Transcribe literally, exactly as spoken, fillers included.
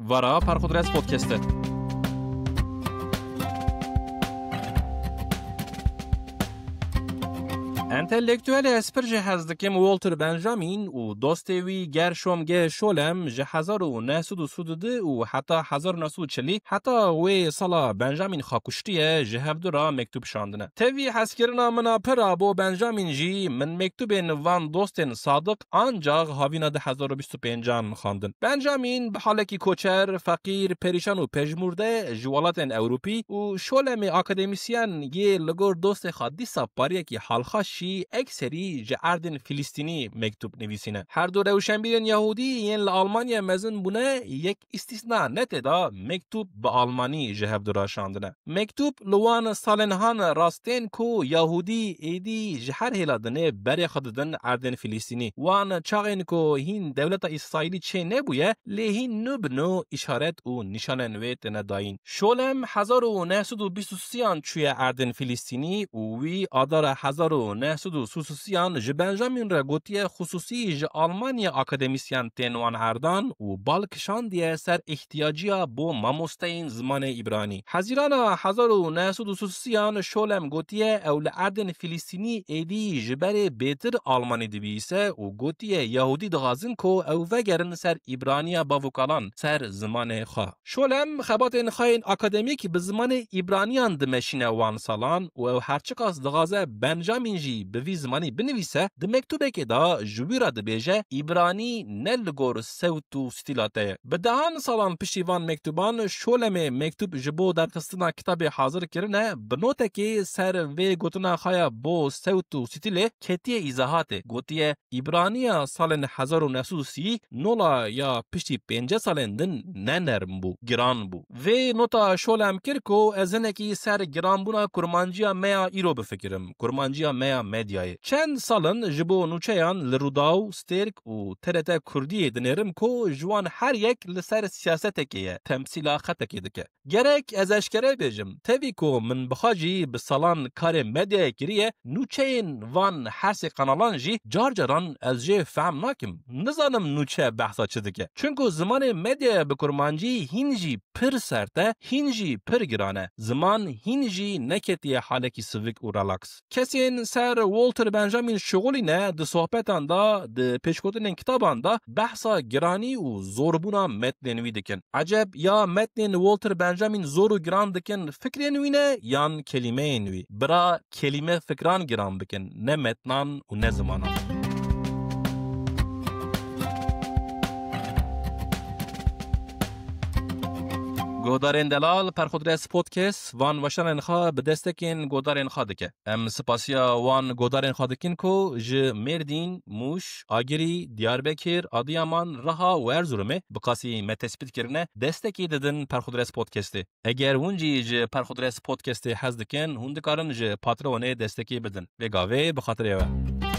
Vara Perxudres Podcast e. Entelektuelê ez pir jê hez dikim Walter Benjamin û dostê wî Gershom G. Scholem ji hezar û neh sed û sî û du û heta hezar û neh sed û çil heta wê sala Benjamin xwe kuştiye ji hevdu re mektûb şandine. Tevî hezkirina min a pir a bo Benjamin jî min mektûbên van dostên sadiq ancax havîna du hezar û bîst û pêncan xwendin. Benjamin bi halekî koçer, feqîr, perîşan û pejmûrde ji welatên Ewropî û Şolemê akademîsyen yê li gor dostê xwe dîsa pariyekî halxaş jî ekserî ji erdên Filistînî mektûb nivîsîne. Her du rewşenbîrên Yahûdî yên li Almanya mezin bûne yek îstîsna ne tê de mektûb bi almanî ji hevdu re şandine. Mektûb li wan salên han rastên ku Yahûdî êdî ji her hêla dinê berê xwe didin erdên Filistînî. Wan çaxên ku hîn dewleta Îsraîlî çê nebûye, lê hîn nû bi nû îşaret û nîşanên wê têne dayîn. Şolem hezar û neh sed û bîst û sêyan çûye erdên Filistînî û wî adara hezar û neh sed û sî û sêyan ji Benjamin re gotiye xisûsî ji Almanya akademîsyen tên wan erdan û bal kişandiye ser îhtiyaciya bo mamosteyên zimanê îbranî. Hezîrana hezar û neh sed û sî û sêyan Şolem gotiye ew li erdên Filistînî êdî ji berê bêtir almanî dibîse û gotiye Yahûdî dixwazin ku ew vegerin ser îbraniya bavûkalan, ser zimanê xwe. Şolem xebatên xwe yên akademîk bi zimanê îbraniyan dimeşîne wan salan û ew her çiqas dixwaze Benjamin jî bi vî zimanî binivîse, di mektûbekê de ji wî re dibêje, Îbranî ne li gor sewt û stîla te ye. Bi dehan salan piştî van mektûban Şolemê mektûb ji bo derxistina kitabê hazir kirine, bi notekê ser vê gotina xwe ya bo sewt û stîlê ketiye îzahatê. Gotiye, Îbraniya salên hezar û neh sed û sî nola ya piştî pêncî salên din ne nerm bû, giran bû. Vê nota Şolem kir ku ez hinekî ser giranbûna kurmanciya me ya îro bifikirim, kurmanciya me ya medyayê. Çend sal in ji bo nûçeyan li Rûdaw, Stêrk û T R T Kurdiyê dinêrim ku ji wan her yek li ser siyasetekê ye, temsîla xetekê dike. Gerek ez eşkere bêjim, tevî ku min bi xwe jî bi salan karê medyayê kiriye, nûçeyên van her sê kanalan jî car caran ez jê fehm nakim. Nizanim nûçe behsa çi dike. Çunku zimanê medyaya bi kurmancî hîn jî pir sert e, hîn jî pir giran e. Ziman hîn jî neketiye halekî sivik û relax. Kesên ser Walter Benjamin şixulîne di sohbetan de, di pêşgotinên kitaban de behsa giranî û zorbûna metnên wî dikin. Eceb ya metnên Walter Benjamin zor û giran dikin fikrên wî ne yan kelîmeyên wî? Bira kelîme fikran giran bikin, ne metnan û ne zimanan. Guhdarên delal, Perxudres Podcast van weşanên xwe bi destekên guhdarên xwe dike. Em spasiya wan guhdarên xwe dikin ku ji Mêrdîn, Mûş, Agirî, Diyarbekir, Adiyaman, Riha û Erzurumê bi qasî me tespît kirine destekî didin Perxudres Podcastê. Eger hûn jî ji Perxudres Podcastê hez dikin, hûn dikarin ji Patreonê destekî bidin. Vê gavê bi xatirê we.